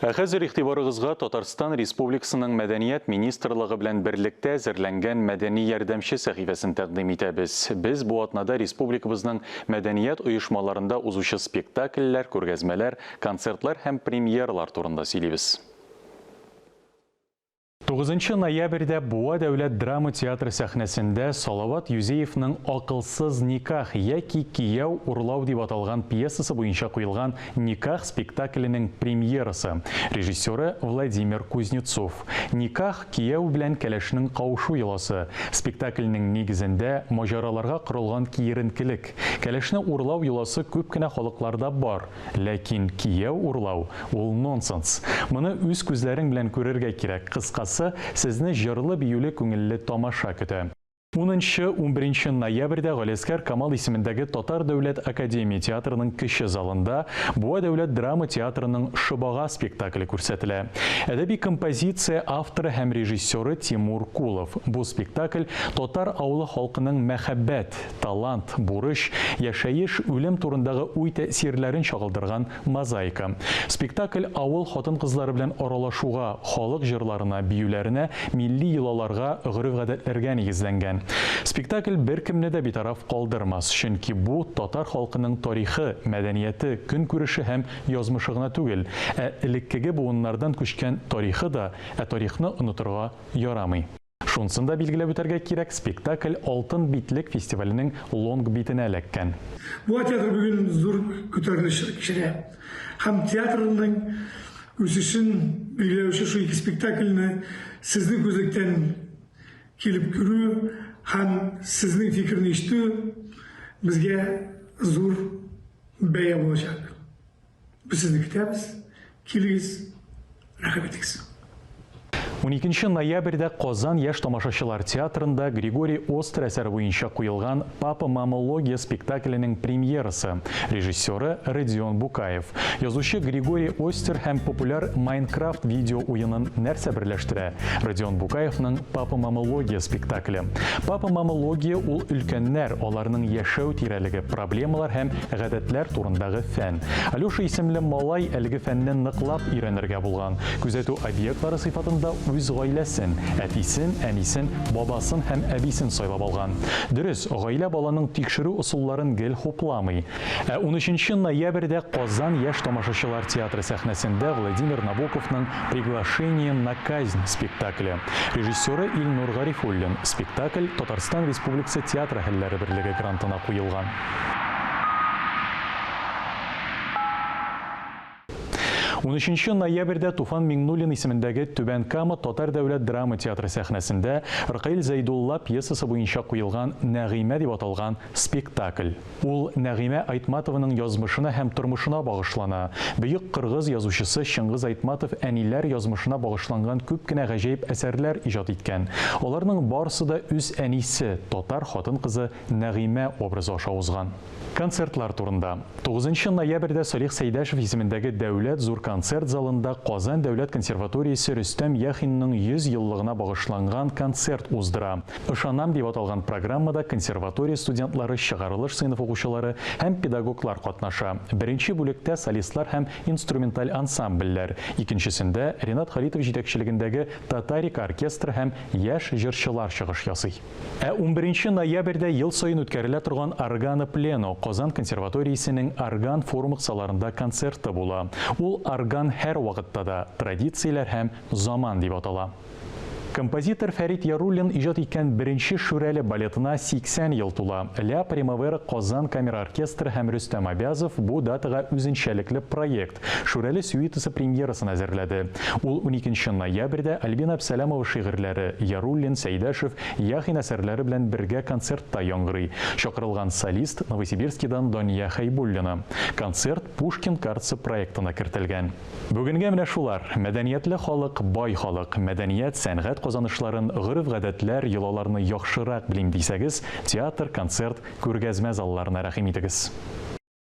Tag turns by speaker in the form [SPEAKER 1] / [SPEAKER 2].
[SPEAKER 1] Ә хәзер игътибарыгызга Татарстан Республикасының Мәдәният министрлыгы белән берлектә әзерләнгән Мәдәни ярдәмче сәхифәсен тәкъдим итәбез. Без бу атнада республикабызның мәдәният оешмаларында узучы спектакльләр, күргәзмәләр, концертлар һәм премьералар турында сөйлибез. Тугызынчы ноябрьдә Буа дәүләт драма театры сәхнәсендә Салават Юзеевның Акылсыз никах яки Кияү урлау дип аталган пьесасы буенча куелган Никах спектакленең премьерасы. Режиссеры Владимир Кузнецов. Никах, кияү белән кәләшнең кавышу йоласы. Спектакльнең нигезендә, маҗараларга корылган киеренкелек. Кәләшне урлау йоласы күп кенә халыкларда бар. Ләкин кияү урлау, ул нонсенс. Моны үз күзләрең белән күрергә кирәк. Кыскасы, сезне җырлы-биюле күңелле тамаша көтә. Унынчы, унберенче ноябрьдә Галиәсгар Камал исемендәге Татар дәүләт академия театрының кече залында Буа дәүләт драма театрының Шобага спектакле күрсәтелә. Әдәби композиция авторы һәм режиссеры Тимур Кулов. Бу спектакль татар авылы халкының мәхәббәт, талант, бурыч, яшәеш, үлем турындагы уй-тәэсирләрен чагылдырган мозаика. Спектакль авыл хатын-кызлары белән аралашуга, халык җырларына, биюләренә, милли йолаларга, гореф-гадәтләргә нигезләнгән. Спектакль беркемне дә битараф калдырмас, чөнки бу, татар халкының тарихы, мәдәнияте, көнкүреше һәм язмышы гына түгел, ә элеккеге буыннардан күчкән тарихы да, ә тарихны онытырга ярамый. Шунсын да билгеләп үтәргә кирәк, спектакль Алтын битлек фестиваленең лонг битенә эләккән.
[SPEAKER 2] Буа театры бүген зур күтәрелеш кичерә. Һәм театрның үсешен билгеләүче шул ике спектакльне сезнең күзлектән килеп күрү һәм сезнең фикерне ишетү безгә зур бәя булачак. Без сезне көтәбез. Килегез, рәхим итегез.
[SPEAKER 1] Уникенче ноябрьдә Казан яшь тамашачылар театрында Григорий Остер әсәре буенча куелган Папа-мамология спектакленең премьерасы, режиссеры Родион Букаев. Язучы Григорий Остер һәм популяр Майнкрафт видео уенын нәрсә берләштерә? Родион Букаевның Папа-мамология спектакле. Папа-мамология ул өлкәннәр, аларның яшәү тирәлеге, проблемалар һәм гадәтләр турындагы фән. Алёша исемле малай әлеге фәнне ныклап өйрәнергә булган. Күзәтү объектлары сыйфатында үз гаиләсен, әтисен, әнисен, бабасын һәм әбисен сайлап алган. Дөрес, гаилә баланың тикшерү ысулларын гел хупламый. Ә унөченче ноябрьдә Казан яшь тамашачылар театры сәхнәсендә Владимир Набоковның Приглашение на казнь спектакле. Режиссеры Илнур Гарифуллин. Спектакль Татарстан Республикасы театр әһелләре берлеге грантына куелган. Унөченче ноябрьдә Туфан Миңнуллин исемендәге Түбән Кама татар дәүләт драма театры сәхнәсендә Ркаил Зәйдулла пьесасы буенча куелган Нәгыймә дип аталган спектакль. Ул Нәгыймә Айтматованың язмышына һәм тормышына багышлана. Бөек кыргыз язучысы Чыңгыз Айтматов әниләр язмышына багышланган күп кенә гаҗәеп әсәрләр иҗат иткән. Аларның барысы да үз әнисе, татар хатын-кызы Нәгыймә образы аша узган. Концертлар турында. Тугызынчы ноябрьдә Салих Сәйдәшев исемендәге Дәүләт зур концерт залында Казан дәүләт консерваториясе Рөстәм Яхинның 100 еллыгына багышланган концерт уздыра. Ышанам дип аталган программада консерватория студентлары, чыгарылыш сыйныф укучылары һәм педагоглар катнаша. Беренче бүлектә солистлар һәм инструменталь ансамбльләр, икенчесендә Ренат Халитов җитәкчелегендәге Татарика оркестры һәм яшь җырчылар чыгыш ясый. Ә унберенче ноябрьдә ел саен үткәрелә торган Органо Плено Казан консерваториясенең Орган форумы кысаларында концерты була. Ул Орган һәрвакытта да, традицияләр һәм заман дип атала. Композитор Фәрит Яруллин иҗат иткән беренче Шүрәле балетына 80 ел тула. Ля Примавера Казан камера оркестры һәм Рөстәм Абязов бу датага үзенчәлекле проект, Шүрәле сюитасы премьерасын әзерләде. Ул уникенче ноябрьдә Альбина Әпсәләмова шигырьләре, Яруллин, Сәйдәшев, Яхин әсәрләре белән бергә концертта яңгырый. Чакырылган солист, Новосибирскидан Дания Хәйбуллина. Концерт Пушкин картасы проектына кертелгән. Бүгенгә менә шулар. Мәдәниятле халык, бай халык. Мәдәният, сәнгать казанышларын, гореф-гадәтләр, йолаларны яхшырак белим дисәгез, театр, концерт, күргәзмә залларына рәхим итегез.